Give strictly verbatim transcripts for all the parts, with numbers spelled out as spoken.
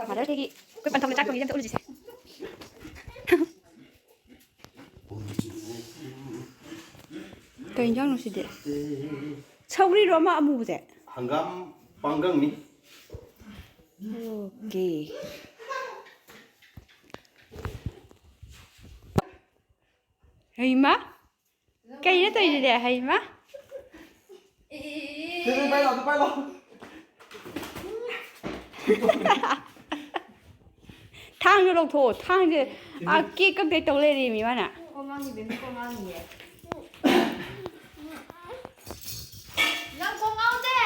Mother ꯗꯦꯒꯤ ꯑꯩꯈꯣꯏ ꯄꯟꯊꯧꯅ ꯆꯥꯛ ꯊꯣꯡꯉꯤꯁꯦ ꯑꯝꯇ ꯎꯠꯂꯨꯁꯤꯁꯦ꯫ ꯀꯩ ꯏꯟꯖꯥꯡꯅꯣ ꯁꯤꯗꯤ? ꯁꯧꯒ꯭ꯔꯤꯔꯣ ꯑꯃ ꯑꯃꯨꯕꯁꯦ? ꯍꯪꯒꯥꯝ ꯄꯥꯡꯒꯪꯅꯤ꯫ ꯑꯣꯀꯦ꯫ ꯍꯩꯃꯥ꯫ ꯀꯩꯅꯣ ꯇꯧꯔꯤꯁꯤꯗꯤ? ꯍꯩꯃꯥ꯫ ꯄꯥꯏ ꯂꯥꯎ, ꯄꯥꯏ ꯂꯥꯎ꯫ ꯊꯥꯡꯗꯣ ꯂꯧꯊꯣꯛꯑꯣ꯫ ꯊꯥꯡꯁꯦ ꯑꯥ ꯀꯦꯛ ꯀꯛꯇꯩ ꯇꯧ ꯂꯩꯔꯦꯃꯤ ꯃꯥꯅ꯫ ꯀꯣꯛ ꯉꯥꯡꯉꯤꯕ ꯃꯤ ꯀꯣꯛ ꯉꯥꯡꯉꯤꯌꯦ꯫ ꯅꯪ ꯀꯣꯛ ꯉꯥꯎꯗꯦ꯫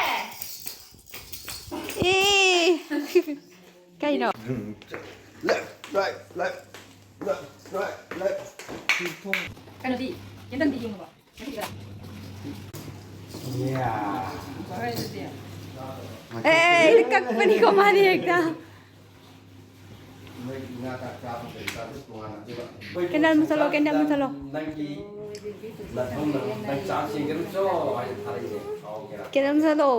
ꯑꯦ꯫ ꯀꯩꯅꯣ? Left, right, left, left, right, left. ꯀꯩꯅꯣꯗꯤ, ꯀꯦꯟꯗꯜꯗꯤ ꯌꯦꯡꯉꯕꯣ? ꯉꯁꯤꯒꯤꯗ? Yeah. ꯐꯔꯦ ꯑꯗꯨꯗꯤ꯫ ꯑꯦ, ꯀꯛꯄꯅꯤꯀꯣ ꯃꯥꯗꯤ ꯍꯦꯛꯇ꯫ ꯅꯣꯏ ꯉꯥ ꯆꯥꯛ ꯆꯥꯕ ꯀꯔꯤ ꯆꯥꯕ ꯇꯣꯉꯥꯟꯅ ꯑꯗꯨꯒ ꯀꯦꯟꯗꯜ ꯃꯨꯊꯠꯂꯣ, ꯀꯦꯟꯗꯜ ꯃꯨꯊꯠꯂꯣ꯫ ꯅꯪꯒꯤ ꯅꯊꯧꯅ ꯅꯪ ꯆꯥꯛ ꯁꯦꯡꯒꯅꯨ ꯆꯣ ꯍꯥꯏꯅ ꯊꯥꯔꯛꯏꯅꯦ꯫ ꯀꯦꯟꯗꯜ ꯃꯨꯊꯠꯂꯣ꯫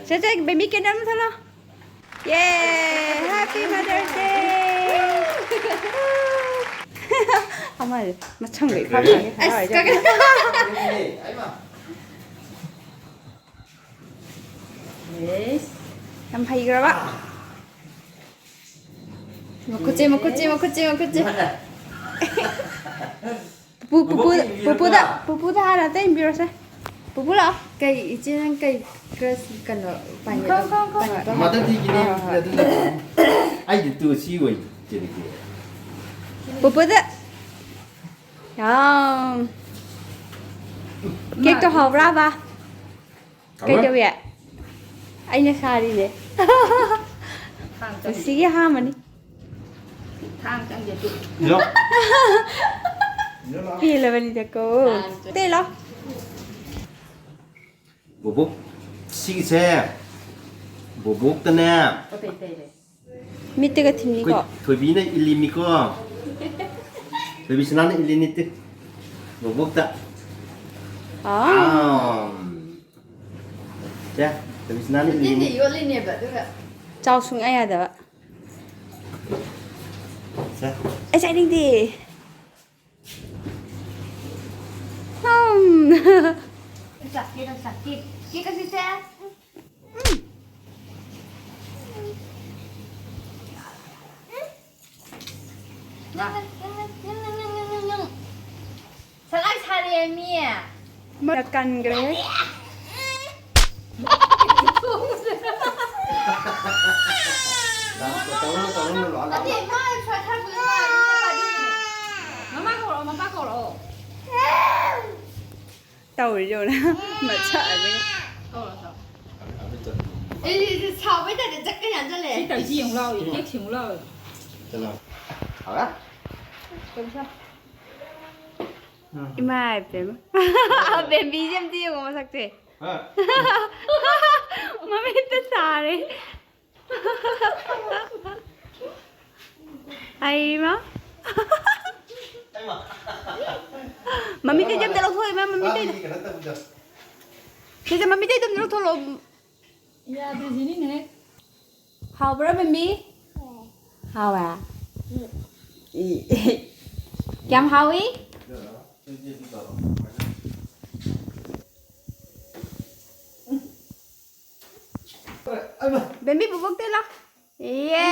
ꯁꯦ, ꯁꯦ, ꯕꯦꯕꯤ, ꯀꯦꯟꯗꯜ ꯃꯨꯊꯠꯂꯣ꯫ Yay! Happy Mother's Day! ꯑꯃ ꯃꯁꯝꯒ ꯏꯐꯥ ꯐꯥꯒꯩ ꯍꯔꯥꯎꯔꯤꯁꯦ꯫ ꯑꯁ, ꯀꯛ-, ꯑꯩꯃ꯫ ꯌꯦꯁ꯫ ꯌꯥꯝ ꯍꯩꯈ꯭ꯔꯕ꯫ ꯃꯈꯨꯠꯁꯦ, ꯃꯈꯨꯠꯁꯦ, ꯃꯈꯨꯠꯁꯦ, ꯃꯈꯨꯠꯁꯦ꯫ ꯄꯨꯄꯨ, ꯄꯨꯄꯨ, ꯃꯕꯣꯛꯀꯤ ꯏꯟꯕꯤꯔꯕ? ꯄꯨꯄꯨꯗ, ꯄꯨꯄꯨꯗ ꯍꯥꯟꯅ ꯑꯝꯇ ꯏꯟꯕꯤꯔꯣꯁꯦ꯫ ꯄꯨꯄꯨ ꯂꯥꯛꯑꯣ꯫ ꯀꯩ, ꯏꯆꯦ ꯅꯪ ꯀꯩ ꯀ꯭ꯔꯁ ꯀꯩꯅꯣ, ꯄꯥꯏꯅꯦꯄꯜ, ꯈꯣ, ꯈꯣ, ꯈꯣ꯫ ꯄꯥꯏꯅꯦꯄꯜ? ꯃꯥꯗꯔ ꯗꯦꯒꯤꯅꯦ, ꯍꯣꯏ, ꯍꯣꯏ, ꯍꯣꯏ꯫ ꯑꯗꯨꯅ ꯑꯩꯗꯤ ꯇꯨ ꯁꯤ ꯑꯣꯏ ꯆꯦꯜꯂꯒꯦ꯫ ꯄꯨꯄꯨꯗ꯫ ꯌꯥꯝ꯫ ꯀꯦꯛꯇꯣ ꯍꯥꯎꯕ꯭ꯔꯥꯕ? ꯍꯥꯎꯔꯣꯏ꯫ ꯀꯩꯗꯧꯏ? ꯑꯩꯅ ꯁꯥꯔꯤꯅꯦ꯫ ꯊꯥꯡ ꯆꯪꯗꯦ꯫ ꯄꯨꯟꯁꯤꯒꯤ ꯑꯍꯥꯟꯕꯅꯤ꯫ ꯊꯥꯡ ꯆꯪꯗꯦ ꯑꯗꯨ꯫ ꯌꯣ꯫ ꯄꯦꯜꯂꯕꯅꯤꯗꯀꯣ꯫ ꯊꯥꯡ ꯆꯪ- ꯇꯦ ꯂꯥꯎ꯫ ꯕꯣꯕꯣꯛ, ꯁꯤꯒꯤꯁꯦ ꯕꯣꯕꯣꯛꯇꯅꯦ꯫ ꯑꯇꯩ ꯑꯇꯩ ꯂꯩ꯫ ꯃꯤꯠꯇꯒ ꯊꯤꯟꯅꯤꯀꯣ꯫ ꯑꯩꯈꯣꯏ ꯊꯣꯏꯕꯤꯅ ꯏꯜꯂꯤꯃꯤꯀꯣ꯫ ꯊꯣꯏꯕꯤꯁꯅꯥꯅ ꯏꯜꯂꯤꯅꯤ ꯇꯨ꯫ ꯕꯣꯕꯣꯛꯇ꯫ ꯑꯥ꯫ ꯑꯥꯝ꯫ ꯁꯦ, ꯊꯣꯏꯕꯤꯁꯅꯥꯅ ꯎꯇꯤꯟꯗꯤ ꯏꯜꯂꯤꯅꯤ꯫ ꯌꯣꯠꯂꯤꯅꯦꯕ, ꯑꯗꯨꯒ ꯆꯥꯎ ꯁꯨꯡꯌꯥ ꯌꯥꯗꯕ꯫ ꯁꯦ꯫ ꯑꯩ ꯆꯥꯅꯤꯡꯗꯦ꯫ ꯍꯝ꯫ ꯆꯥꯛꯀꯦ ꯇꯧ ꯆꯥꯛꯀꯦ꯫ ꯀꯦꯛ ꯀꯛꯁꯤꯁꯦ꯫ ꯁꯂꯥꯏ ꯁꯥꯔꯦ ꯃꯤ꯫ ꯃꯔꯛ ꯀꯟꯈ꯭ꯔꯦ꯫ ꯇꯧꯔꯨꯅꯨ, ꯇꯧꯔꯨꯅꯨ, ꯂꯥꯛꯑꯣ, ꯂꯥꯛꯑꯣ꯫ ꯅꯠꯇꯦ, ꯃꯥ ꯁ꯭ꯋꯥꯏ ꯊꯥꯔꯛꯄꯗꯣ ꯃꯥ ꯑꯗꯨꯝ ꯆꯠꯄ ꯑꯗꯨꯏꯅꯦ꯫ ꯃꯃꯥ ꯀꯧꯔꯛꯑꯣ, ꯃꯄꯥ ꯀꯧꯔꯛꯑꯣ꯫ ꯇꯧꯔꯤꯗꯧꯅ ꯃꯆꯥ ꯑꯅꯤ꯫ ꯀꯧꯔꯛꯑꯣ, ꯀꯧꯔꯛꯑꯣ꯫ ꯑꯗꯨ ꯆꯠ-, ꯑꯩ ꯁꯥꯎꯕꯩ ꯇꯥꯏꯞꯇ ꯆꯠꯀ ꯌꯥꯝ ꯆꯠꯂꯦ꯫ ꯁꯤ ꯇꯧꯔꯤꯁꯤ ꯌꯦꯡꯉꯨ ꯂꯥꯎ, ꯏꯐꯦꯛ ꯊꯦꯡꯉꯨ ꯂꯥꯎ꯫ ꯆꯠꯂꯣ꯫ ꯍꯧꯔꯦ? ꯇꯧꯁꯦ꯫ ꯏꯃꯥ ꯏꯄꯦꯝꯃ꯫ ꯕꯦꯝꯕꯤꯁꯦ ꯑꯝꯇ ꯌꯦꯡꯉꯣ ꯃꯁꯛꯁꯦ꯫ ꯍꯥ? ꯃꯃꯤꯠꯇ ꯁꯥꯔꯦ꯫ ꯑꯩꯃ꯫ ꯃꯃꯤꯠꯇꯩꯗꯤ ꯑꯝꯇ ꯂꯧꯊꯣꯛꯑꯣ ꯏꯃꯥ, ꯃꯃꯤꯠꯇꯩꯗ꯫ ꯃꯥꯒꯤ ꯀꯩꯅꯣ ꯇꯧꯕꯗꯣ꯫ ꯁꯤꯁꯦ ꯃꯃꯤꯠꯇꯩꯗ ꯑꯝꯇ ꯂꯧꯊꯣꯛꯂꯛꯑꯣ꯫ ꯌꯥꯗ꯭ꯔꯤꯁꯤꯅꯤꯅꯦ꯫ ꯍꯥꯎꯕ꯭ꯔꯥ ꯃꯃꯤ? ꯍꯥꯎꯋꯦ꯫ ꯏ꯫ ꯀꯌꯥꯝ ꯍꯥꯎꯏ? ꯕꯦꯝꯕꯤ ꯕꯨꯕꯣꯛꯇꯩ ꯂꯥꯎ꯫ ꯌꯦ!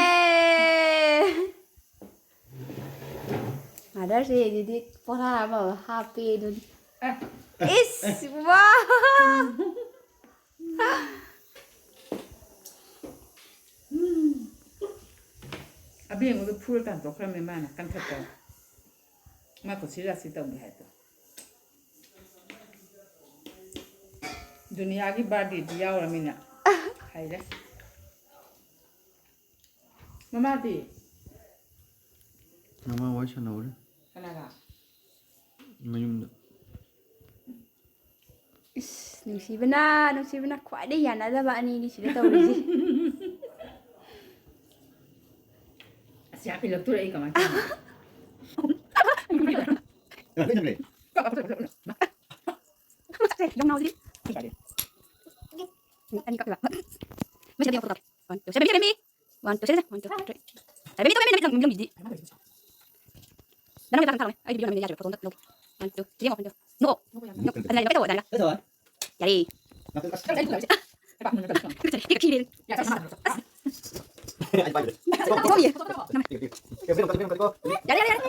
ꯃꯥꯗꯔꯁ ꯗꯦꯒꯤꯗꯤ ꯄꯣꯊꯥ ꯑꯃ ꯍꯥꯞꯄꯦ ꯑꯗꯨꯅꯤ꯫ ꯏꯁ! ꯋꯥ! ꯑꯕꯦꯡꯕꯗꯣ ꯐꯨꯔ ꯇꯥꯟꯊꯣꯛꯈ꯭ꯔꯃꯦ ꯃꯥꯅ ꯀꯟꯊꯠꯇꯅ꯫ ꯃꯥ ꯀꯨꯁꯤ ꯔꯥꯁꯤ ꯇꯧꯒꯦ ꯍꯥꯏꯗꯣ꯫ ꯗꯨꯅꯤꯌꯥꯒꯤ ꯕꯥꯔꯗꯦꯗꯤ ꯌꯥꯎꯔꯃꯤꯅ ꯍꯥꯏꯔꯦ꯫ ꯃꯃꯥꯗꯤ? ꯃꯃꯥ ꯋꯥꯔꯤ ꯁꯥꯟꯅꯧꯔꯦ꯫ ꯀꯅꯥꯒ? ꯃꯌꯨꯝꯗ꯫ ꯏꯁ, ꯅꯨꯡꯁꯤꯕꯅ, ꯅꯨꯡꯁꯤꯕꯅ ꯈ꯭ꯋꯥꯏꯗꯩ ꯌꯥꯅꯗꯕ ꯑꯅꯤꯅꯤ ꯁꯤꯗ ꯇꯧꯔꯤꯁꯦ꯫ ꯑꯁ, ꯌꯥꯝ ꯏꯜꯂꯛꯇꯣꯔꯦ ꯑꯩ ꯀꯃꯥꯏꯅ ꯇꯧꯅꯤ? ꯌꯣꯡꯅꯥꯎꯁꯤꯗꯤ꯫ ꯑꯩ ꯌꯥꯗꯦ꯫ ꯑꯅꯤ ꯀꯛꯈꯤꯕ꯫ ꯃꯁꯤꯗꯤ ꯌꯥꯎꯊꯣꯛ ꯇꯥꯔꯦ꯫ One, two, ꯁꯦ, ꯕꯦꯕꯤ, ꯁꯦ, ꯕꯦꯕꯤ꯫ One, two, ꯁꯦ, ꯁꯦ, one, two, three. ꯁꯦ, ꯕꯦꯕꯤ, ꯅꯪ ꯊꯝꯃꯦ, ꯅꯪ ꯊꯝꯃꯦ, ꯅꯪ ꯊꯝꯃꯦ꯫ ꯅꯪ ꯅꯪ ꯊꯝꯃꯦ, ꯊꯝꯃꯦ꯫ ꯑꯩ video ꯅꯝꯃꯤꯅꯦ, ꯌꯥꯗ꯭ꯔꯦ, photo ꯑꯝꯇ ꯂꯧꯒꯦ꯫ One, two, ꯁꯤ ꯌꯦꯡꯉꯣ, one, two꯫ ꯅꯣꯛꯑꯣ꯫ ꯅꯣꯛꯑꯣ꯫ ꯌꯥꯔꯦ꯫ ꯌꯥꯔꯦ꯫ ꯌꯥꯔꯦ, ꯌꯥꯔꯦ, ꯌꯥꯔꯦ꯫